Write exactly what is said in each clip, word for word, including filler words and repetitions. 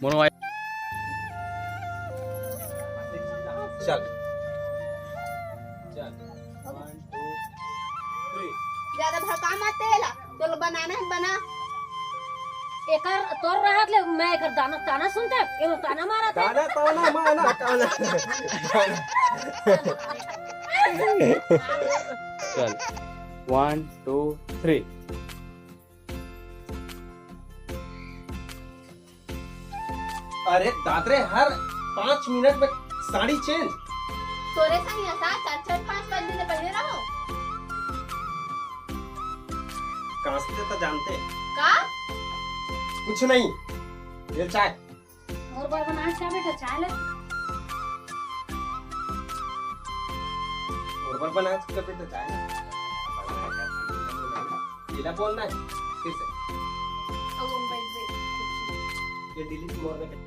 Mono भाई। चल। चल। One, two, three। ज्यादा भड़का मत तेला। चलो बनाना है, बना। एकर तोर रहत ले, मैं एकर दाना, ताना सुनते, एगो ताना मारत है। दाना, ताना, माना, काना। चल। One, two, three। अरे दादरे, हर पाँच मिनट में साड़ी change। तोरे संग ऐसा चार चार पाँच पाँच दिन पहले रहो। कांसते तो जानते। का? कुछ नहीं। ये चाय। मोर बर बना चाय बेटा, चाय ले। मोर बर बना बेटा, चाय ले। ये ना बोलना है, फिर से। अब हम बैठ गए। ये delete मोर में।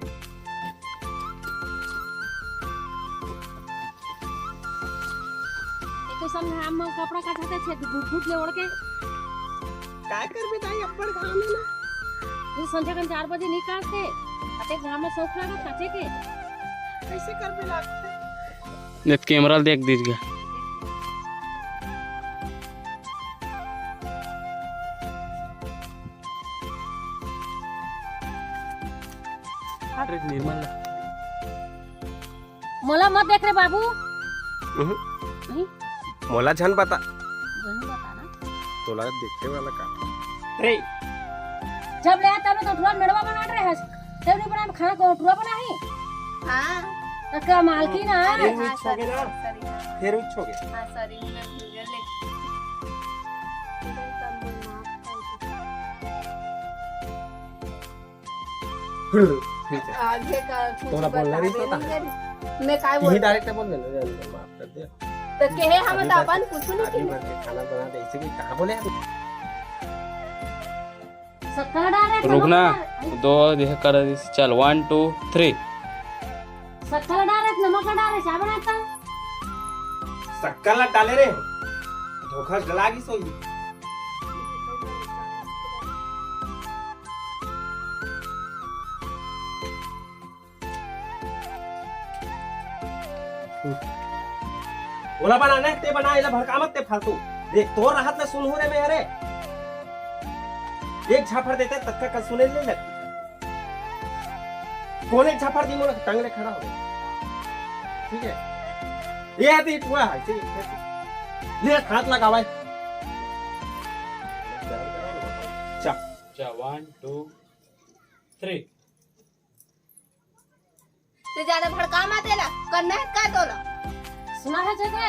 एको संग हम कपड़ा काटते थे, घुट घुट ले ओढ़ के। काय करबे दाई, अब्बड़ घाम है ना। तू संझा कन चार बजे नहीं काटते, अते घाम में शौक लागत काटे के। कैसे करबे लागते? देख, camera देख दीजिए। अरे निर्मल। मोला मत देख रे बाबू। उहुं। नहीं। मोला झन बता। झन बता ना। तोला देखे वाला का? रे। जब ले आता मैं तो ठुआ मेड़वा बना रहे हस। तेरे बना खाना को ठुआ बना ही। हाँ। तो का मालकिन है? हाँ, हाँ, sorry, sorry, हाँ। फिर उछ हो गया। हाँ, sorry, मैं भूल गया, ले। फिर से। आगे का कुछ तोला बोलना नहीं बतावे पता। नहीं करी। मैं काय यही बोल direct बोल देना, जान दे, माफ कर दे। तो कहे हम अभी तो भर अपन के, कुछ नहीं अभी किए। भर के खाना बना दे, इसे कोई कहाँ बोले हैं? शक्कर डाल रहे, रुक ना, नमक डाल। दो देह कर दे, चल, one, two, three। शक्कर डाल रहे, नमक डाल रहे, क्या बनाता? शक्कर ला डाले रे, धोखा गला की सोई। ओला बना ना, ते बना, एला भड़का मत ते फालतू। देख, तोर रहत ले सुन हो रे मैं, अरे। एक झापड़ देते, तब तक का सुने ले लग। कौन एक झापड़ दी मोला, टंग ले खड़ा हो। ठीक है? ये आती हुआ है, ठीक है? ले हाथ लगा भाई। चा। चा, one, two, three। ते ज्यादा भड़का मत एला, करना है का तोला? सुना है जे ते?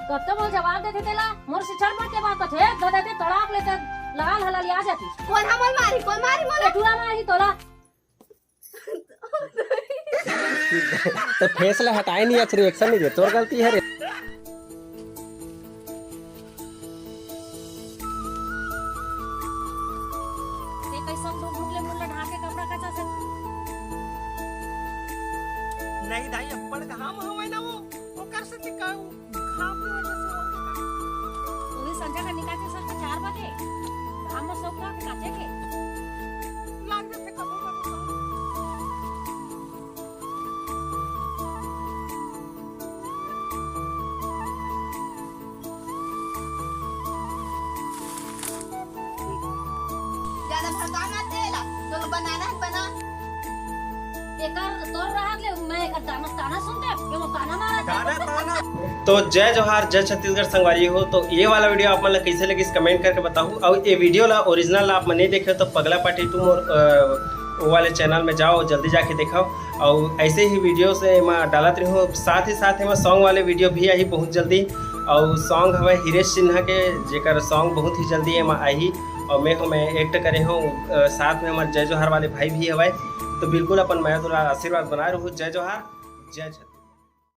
कब तो मोर जवाब देते तेला, मोर से छटपट के बात कथे, ददा ते तड़ाक लेते लाल हला लिया जाती। कौन हमल मारी, कौन मारी मोला? ए, टूरा मारी तोला। तो face ला हटाए नहीं, अच्छा reaction नहीं दे, तोर गलती है रे। ते कैसन दो घुटले मुड़ ला ढाके कपड़ा कचा से। नहीं दाई, अब्बड़ घाम हवय ना वो, ओकर से निकाल, घाम की वजह से वो निकाल। तू ही संझा का निकाल के सर चार बजे, घाम में सब का काटे के। लाग जाते कपड़ा को। ज्यादा भड़का मत देला, तो बनाना है बना। एकर तोर रहत ले, मैं एकर ताना, ताना सुनते, ये वो ताना मारा था। ताना, ताना। तो जय जोहार, जय छत्तीसगढ़ संगवारी हो। तो ये वाला video आप मन ला कैसे लगिस, comment करके बताहू। और ये video ला original ला आप मन नहीं देखे हो तो पगला पार्टी टू मोर, अ, वो वाले channel में जाओ, जल्दी जाके देखाओ। और ऐसे ही video से एमा डालत रहो, साथ ही साथ एमा song वाले video भी आही बहुत जल्दी। और song हवय हिरेश सिन्हा के, जेकर song बहुत ही जल्दी एमा आही। और मैं हूँ, मैं act करे हूँ, अ, साथ में हमारे जय जोहार वाले भाई भी हवय। तो बिल्कुल अपन मया दुलार आशीर्वाद बनाए रहो। जय जोहार, जय छत्तीसगढ़।